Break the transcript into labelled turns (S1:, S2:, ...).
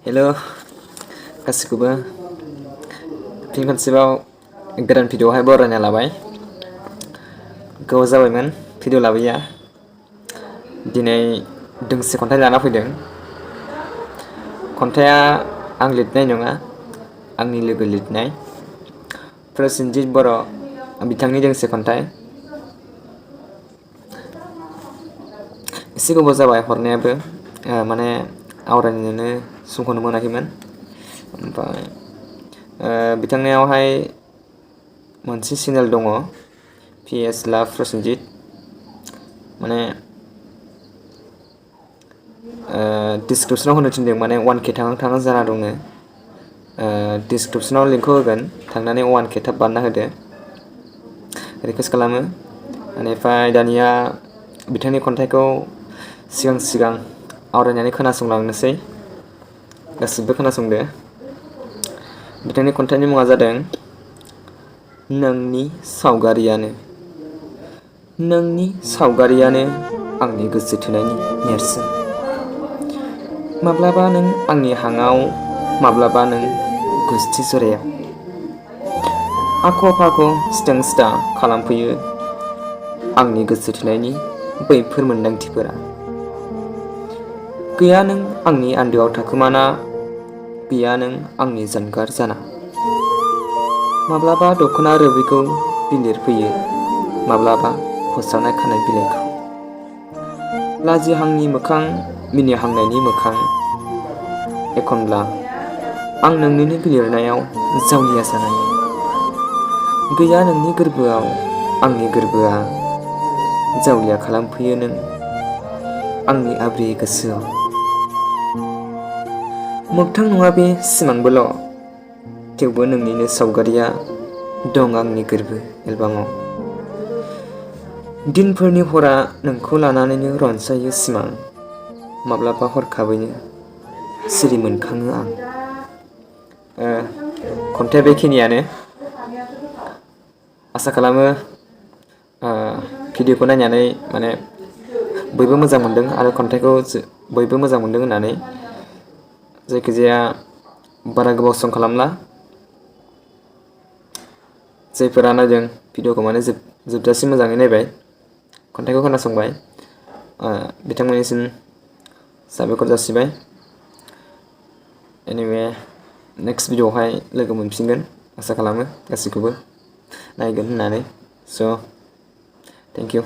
S1: हेल' गासिखौबो फिन खनसेबाव गोदान भिडिअ'आवहाय बरायना लाबाय। गोबाव जाबायमोन भिडिअ' लाबोयैया। दिनै दोंसे खन्थाइ लाना फैदों। खन्थाइया आं लिरनाय नङा, आंनि लोगो लिरनाय। प्रसेनजित बर' बिथांनि दोंसे खन्थाइ। एसे गोबाव जाबाय हरनायाबो, माने आवरायनोनो समखौनो मोनाखैमोन। ओमफ्राय बिथांनियावहाय मोनसे चेनेल दङ, PS लाभ प्रसेनजित। माने डिसक्रिपसनाव होनो थिनदों, माने 1K थांहां जाना दङ। डिसक्रिपसनाव लिंकखौ होगोन, थांनानै 1K थाब बानायना होदो। रिकुवेस्ट खालामो। बेनिफ्राय दानिया बिथांनि खन्थाइखौ सिगां आवरायनानै खोनासंलांनोसै। गासिबो खोनासंदो। बिथांनि खन्थाइनि मुङा जादों नोंनि सावगारियानो। नोंनि सावगारियानो आंनि गोसो थोनायनि नेरसोन। माब्लाबा नों आंनि हाङाव, माब्लाबा नों गुस्थि जरायाव। आख' फाख' सिथों सिथा खालामफैयो आंनि गोसो थोनायनि बैफोर मोन्दांथिफोरा। गैया नों आंनि आन्दोआव थाखोमाना, गैया नों आंनि जानगार जाना। माब्लाबा दख'ना रोबैखौ बिलिरफैयो, माब्लाबा फोस्रावनाय खानाय बिलाइखौ। लाजिहांनि मोखां, मिनिहांनायनि मोखां। एखनब्ला आं नोंनिनो बिलिरनायाव जावलिया जानानै। गैया नोंनि गोरबोआव आंनि गोरबोआ, जावलिया खालामफैयो नों आंनि आब्रे गोसोआव। मोगथां नङा बे सिमांबोल', थेवबो नोंनिनो सावगारिया दं आंनि गोरबो एलबामाव। दिनफोरनि हरा नोंखौ लानानैनो रनसायो सिमां। माब्लाबा हरखाबैनो सिरि मोनखाङो आं। खन्थाइया बेखिनियानो। आसा खालामो भिडिअ'खौ नायनानै माने बयबो मोजां मोनदों आरो खन्थाइखौ बयबो मोजां मोनदों होननानै। जायखिजाया बारा गोबाव सम खालामला। जायफोरा नायदों भिडिअ'खौ माने जोबजासिम मोजाङै नायबाय, खन्थाइखौ खोनासंबाय, बिथांमोननिसिम साबायखर जासिबाय। एनिवे नेक्स्ट भिडिअ'आवहाय लोगो मोनफिनगोन आसा खालामो गासैखौबो नायगोन होननानै। स' थेंक इउ।